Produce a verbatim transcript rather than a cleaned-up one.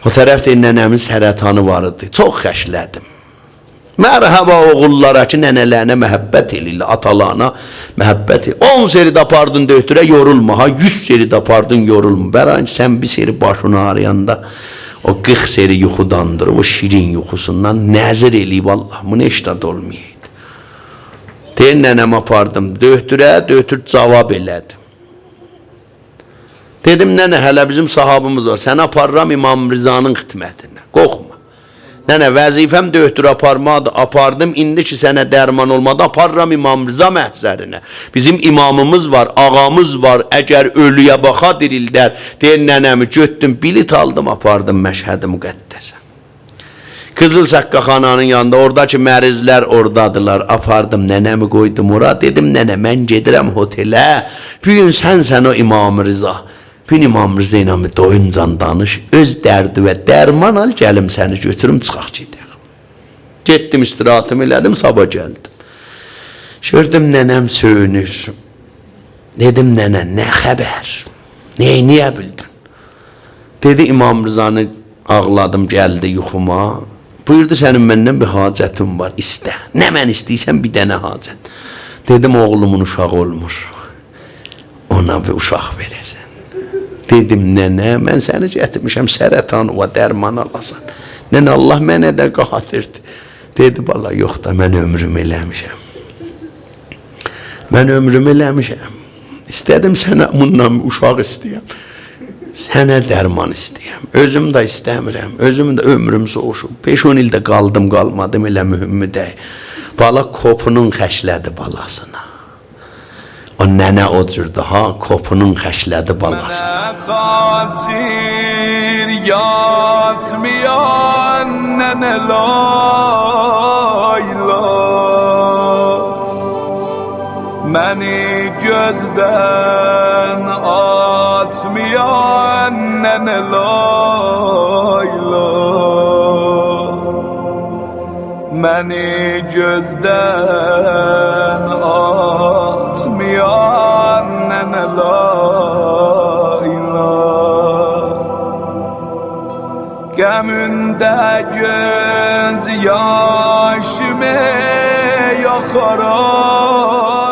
او طرفده ننه‌مین سرطانی وار ایدی. چوخ خشله‌دیم. مرحبا اوغوللارا کی، ننه‌لرینه محبت ائله‌ییرلر، آتالارینا محبت ائ-، اون سری ده آپاردین دؤکتوره، یورولما ها، یوز سری ده آپاردین، یورولما. برای اینکه سن بیر سری باشین آغرییاندا او قیرخ سری یوخوداندیر، او شیرین یوخوسوندان نذیر ائله‌ییب آللاه، بونو هئچ زاد اولمایایدی. دئییر، ننه‌می آپاردیم دؤکتوره، دؤکتور جواب ائله‌دی. دئدیم: «ننه، هله بیزیم صاحابیمیز وار. سنی آپاریرام امام رضانین خدمتینه. قورخما.» «ننه، وظیفه‌م دؤکتورو آپارماقدیر.» «آپاردیم. ایندی کی سنه درمان اولمادی، آپاریرام امام رضا محضرینه. بیزیم امامیمیز وار، آغامیز وار. اگر اؤلویه باخا، دیریلدر.» دئییر، ننه‌می گؤتدوم، بلیط آلدیم، آپاردیم مشهد مقدسه. قیزیل سقاخانانین یانیندا، اورادا کی مریضلر اورادادیلار، آپاردیم ننه‌می قویدوم اورا. دئدیم: «ننه، من گئدیرم هتله. بو گون سنسن او امام رضا. بو گون امام رضا ایله بیر دویونجان دانیش. اؤز دردیوه درمان آل، گلیم سنی گؤتوروم، چیخاق گئدک.» گئتدیم، استراحتیمی ائله‌دیم، صاباح گلدیم. گؤردوم ننه‌م سؤیونور. دئدیم: «ننه، نه خبر؟ نئینیه بیلدین؟» دئدی: «امام رضانی آغلادیم، گلدی یوخوما. بویوردو: سنین مندن بیر حاجتین وار، ایسته. نمنه ایسته‌ییرسن، بیر دنه حاجت.» دئدیم: «اوغلومون اوشاغی اولمور. اونا بیر اوشاق وئره‌سن.» دئدیم: «ننه، من سنی گتیرمیشم سرطانیوا درمان آلاسان. ننه، آللاه منه ده قادردیر.» دئدی: «بالا، یوخ دا، من عؤمرومو ائله‌میشم. من عؤمرومو ائله‌میشم. ایسته‌دیم سنه بوندان اوشاق ایسته‌یم، سنه درمان ایسته‌یم. اؤزوم ده ایسته‌میرم. اؤزوم ده عؤمروم سوووشوب. بئش-اون ایل ده قالدیم، قالمادیم، ائله مهم دئییل.» بالا کوپونون خشله‌دی بالاسینا. او ننه او جوردو ها، کوپونون خشله‌دی بالاسینا. منه خاطیر یاتمایان ننه لای لای، منی گؤزدن آتمایان ننه لای لای، منی گؤزدن آتمایان ننه لای لای. غمینده گؤز یاشیمی یاخارام.